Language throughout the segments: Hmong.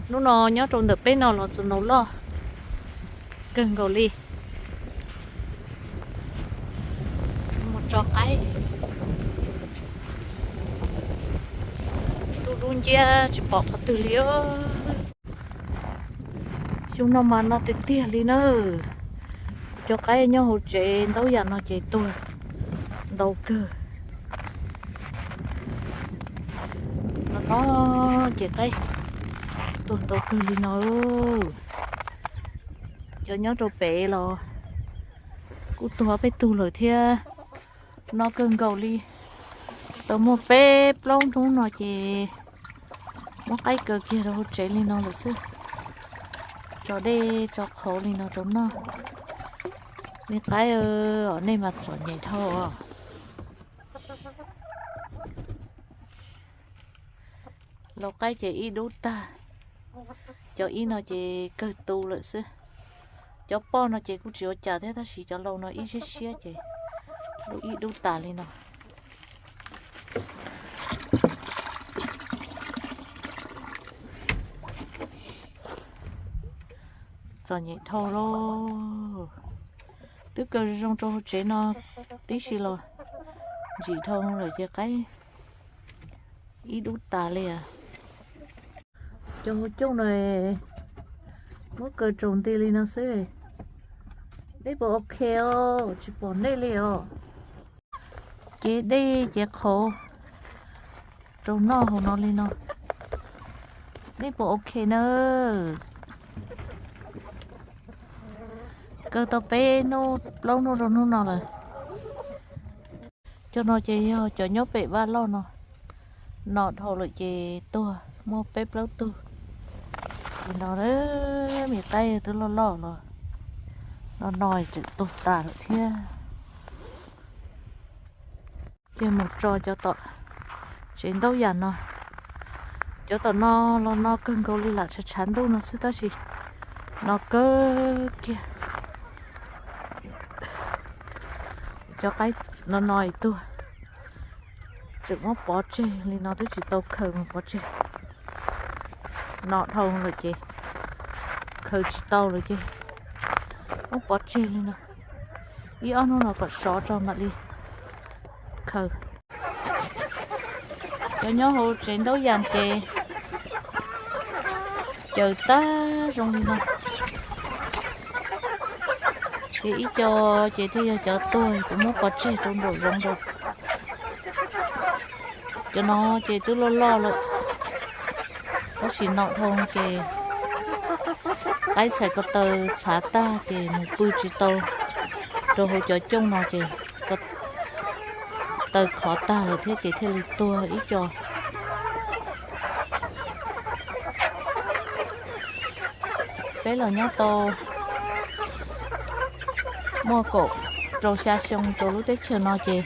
Hnub no nyob rau ntawm peb no los txus ntaus loj kawg nkaus li. Mus tso qaib, dub dub nciab tsis pom qhov twg li. Xyoo no mas no tiag tiag li na. Cov qaib nyob hauv tsev ntaub yam no ces tuag ntau kawg. No no ces qaib tuag ntau kawg li no. Cov nyob rau pem los kuj tuag peb tug lawm thiab. No kawg nkaus li, tau muaj peb plaub hnub no ces muab qaib kaw kiag rau hauv tsev li no lawm xwb. Tso dej tso qhauv li no rau noj. Me qaib, nej mas txom nyem dhau os. Lau qaib ces ib dub tag, cov ib no ces kawg tu lawm xwb. Cov poj no ces kuj tsis ua cas thiab tab sis cov lau no ib siab siab ces lau ib dub tas li no. Txom nyem dhau lauj. Twb kaw zoo rau hauv tsev no tib si los ntsim dhau lawm ces qaib ib dub tas li as. Cov hauv cooj no muab kaw tsaus nti li no xwb. Nej puas ok os? Tsis pom nej li os. Cev dej cev qhauv rau noj hauv no li no. Nej puas ok na? Kaw tau peb hnub plaub hnub rau hnub no lawm. Cov no ces yog cov nyob pem vaj loj no, no dhau lawm ces tuag muaj peb plaub tug. Ces no me qaib twb loj loj los no no tseem tuag tas lawm thiab. Ces mus tso cov tom tsev ntaub yam no. Cov tom no los no kawg nkaus li lam tshav tshav ntuj no xwb tab sis no kawg kiag. Cov qaib no no tuag, tseem muab pov tseg li no twb tsis tau khaws mus pov tseg. No dhau lawm ces khaws tsis tau lawm ces muab pov tseg li no. Ib ob hnub no kom sov tso mam li khaws. Cov nyob hauv tsev ntaub yas ces caws tag zoo li no. Ces ib co ces thiaj yog cov tuag kuv muab pov tseg rau nraum zoov rau. Cov no ces twb loj loj lawm, tab sis no dhau ces qaib txhais ko taw txhav tag ces mus pw tsis tau rau hauv cov cooj no ces ko taw khov tag lawm thiab ces thiaj li tuag ib co. Peb los nyob tau muaj kaum rau xya xyoo rau lub teb chaws no ces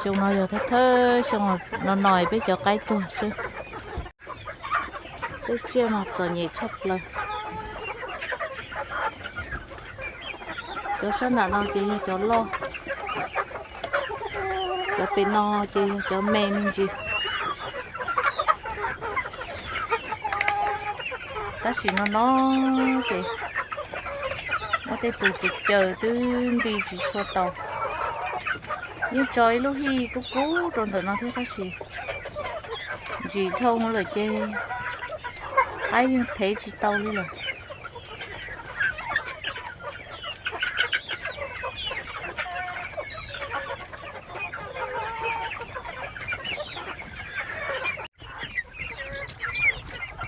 xyoo no yog thawj thawj xyoo no no peb cov qaib tuag xwb. Tej tsiaj mas txom nyem tshaj plaws. Cov sab nram no ces yog cov loj, cov pem no ces yog cov me me ntsis. Tab sis no no ces muaj tej tus caws caws twb nti tsis tshua tau. Yeej tso ib lub hij kub kub rau ntawm no thiab tab sis ntsim dhau lawm ces qaib yeej thev tsis tau li lawm.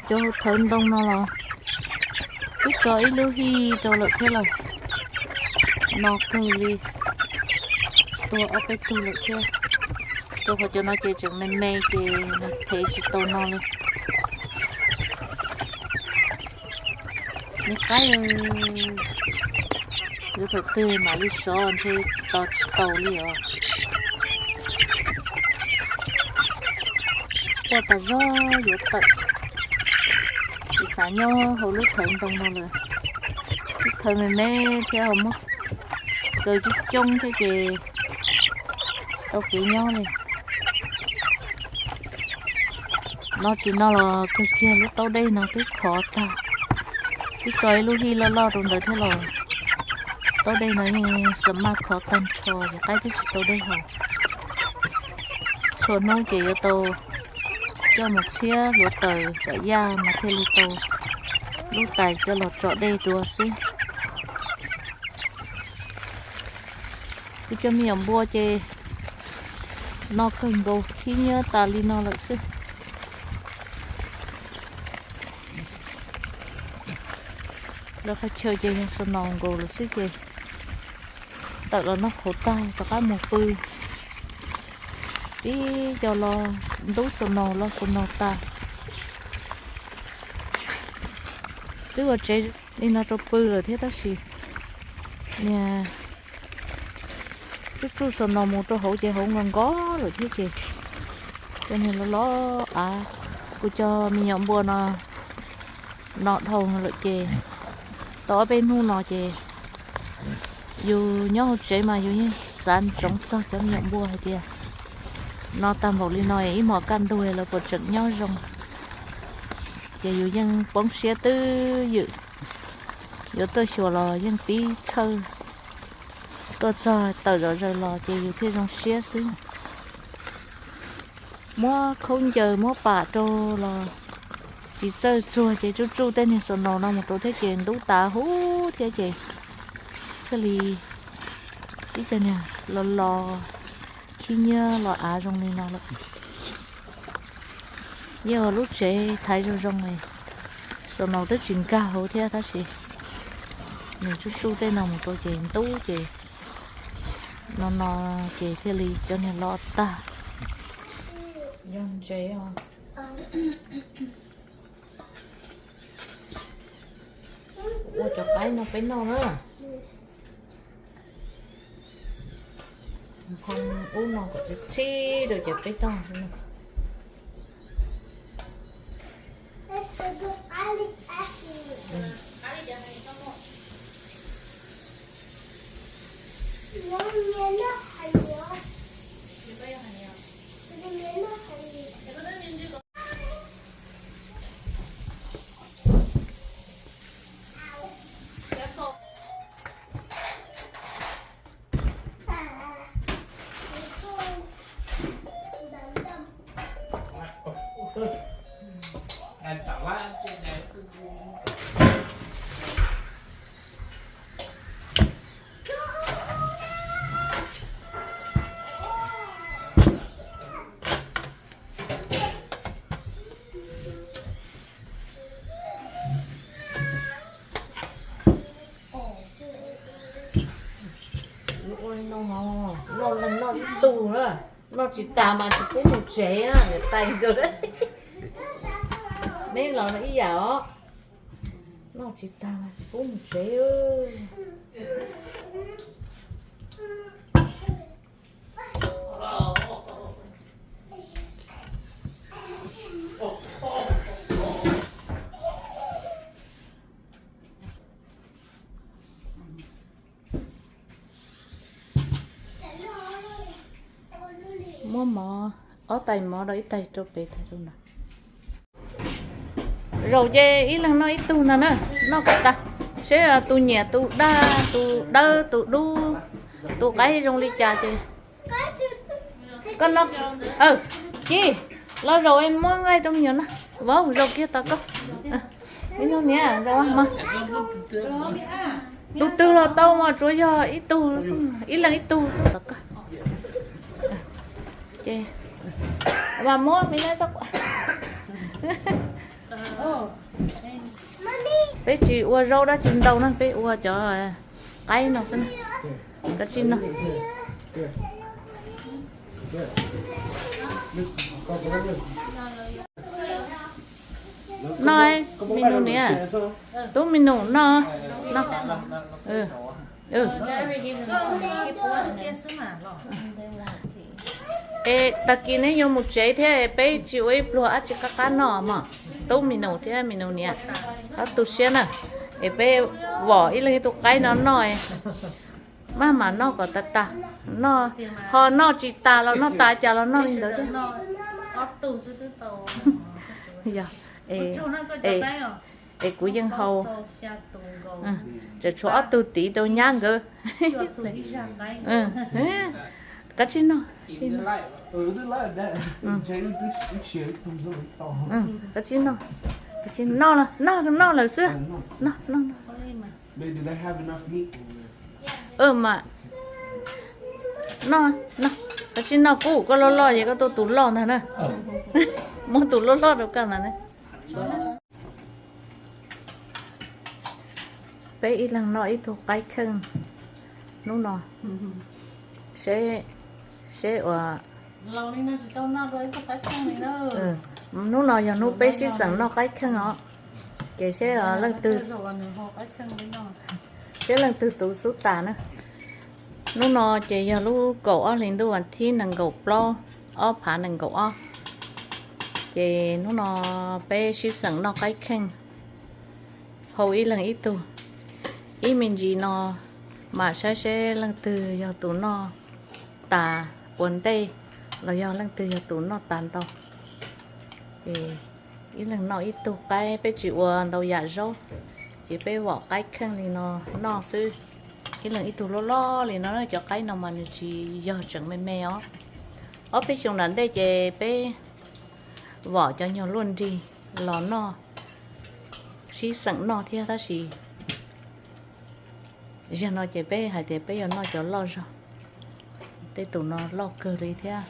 Cov hauv thawv ntoo no los twb tso ib lub hij rau lawm thiab los no kawg li, tuag ob peb tug lawm thiab. Rau qhov cov no ces tseem me me ces nws thev tsis tau no li. Me qaib, yuav thaum twg mam li sov ntshe tos tsis taus li os. Quaj tas zog yuav tawm, tsis xav nyob hauv lub thawv ntoo no lawm. Lub thawv me me thiab ho muab kaw coob coob thiab ces tsis tau kev nyob li. No tsis no los kawg kiag lub taub dej no twb khov tag. Twb tso ib lub hij loj loj rau ntawd thiab los taub dej no yeej xa maj khov tag nrho ces qaib twb tsis tau dej haus. Txhua hnub ces yuav tau coj mus txhiab hluav taws kom yaj mas thiaj li tau lub tais coj los tso dej dua xwb. Kuv cov me nyuam npua ces no kawg nkaus khib nyiab tas li no lawm xwb. Lawv qhov chaw ces yog snow nkaus lawm xwb ces tawm los noj qhauv tag rov qab mus pw. Tib co los ntub snow los snow tas. Twb ua tsev li no rau pw lawm thiab tab sis niag tsuj tsuj snow mus rau hauv ces hauv nkos nkos lawm thiab ces cov niag los los av. Kuv cov me nyuam npua no no dhau lawm ces tau ob peb hnub no ces yus nyob hauv tsev mas yus yeej xav ntsoov txog cov me nyuam npua hais tias no tag npaum li no ib hmos kaj ntug lawv puas tseem nyob zoo. Ces yus yeej poob siab twb ywm. Yuav tuaj xyuas los yeej pib txhawj, tuaj txog tawm zom zaws los ces yus thiaj zoo siab xwb. Muab khaub ncaws muab pam rau los tsis txawj txuag ces tsuj tsuj tej niag snow no mus rau thiab ces ntub tas huv thiab ces thiaj li ib co niag los los khib nyiab los av zoo li no lawm. Yeej ua lub tsev thaiv zoo zoo, snow twb tsis nkag hauv thiab tab sis nws tsuj tsuj tej no mus rau ces ntub ces no no ces thiaj li cov niag los tag. Yog ntsev os. Ua cov qaib no peb noj na. Hau ub no kom txhib txhib rau ces peb noj. Ua li no, noj leej noj ib tug na, noj tsis tas mas tsis pub mus tsev na, niam tais nkawd. Neb los ib yam os, noj tsis tas mas tsis pub mus tsev. Muab mov, ob tais mov rau ib tais rau pem tais rau ntawd. Zaum ces ib leeg noj ib tug ntag na, noj kom tas, seb tus nyiam tus daj tus dawb tus dub, tus qaib zoo li cas ces koj noj. Ci, los zaum es muab nqaij rau me nyuam noj, vauv zaum kiag tom koj. Tus twg los tau mas tsuav yog ib tug, ib leeg ib tug xwb tom koj. Ces mas muab me nab. Peb tsis ua zaub dab tsi ntau na, peb ua cov qaib no xwb na. Kav tsij no. No, me nus niam, tub me nus no, no. Es tag kis neb yuav mus tsev thiab peb tsis ua ib pluag dab tsi qab qab noj mog, tub me nus thiab me nus niam, ob tu siab na. Es peb vom ib leeg ib tug qaib no noj, maj mam noj kom tas tas, noj, ho noj tsis tas los noj tas cas los noj li ntawd thiab. Yog, es kuv yeej hau, tseem tshuav ob tug tiv rau nyab nkawd. Koj tsis noj, koj tsis noj, koj tsis noj, noj lawm xwb. Noj, noj, noj. Mas, noj, noj, koj tsis noj kub, koj loj loj ces koj tuaj tus loj ntag na. Muab tus loj loj rau koj ntag na. Peb ib leeg noj ib tug qaib kheej hnub no, seb, seb ua, hnub no yog hnub peb sib xeem noj qaib kheej os, ces seb leej twg, seb leej twg tus xub tas na. Hnub no ces yog lub kaum ob hlis ntuj vas thib nees nkaum plaub, ob phav nees nkaum ob. Ces hnub no peb sib xeem noj qaib kheej, hau ib leeg ib tug. Ib me ntsis no mam saib seb leej twg yog tus noj tas ua ntej los yog leej twg yog tus noj tas ntau. Ces ib leeg noj ib tug qaib, peb tsis ua ntau yam zaub, ces peb vom qaib kheej li no noj xwb. Ib leeg ib tug loj loj li no, cov qaib no mas nws tsis yog tseem me me os. Ob peb xyoo nram ntej ces peb vom cov nyuag luaj nrig los noj, sib xeem noj thiab, tab sis zaum no ces peb hais tias peb yuav noj cov loj zog. Tej tus no loj kawg li thiab.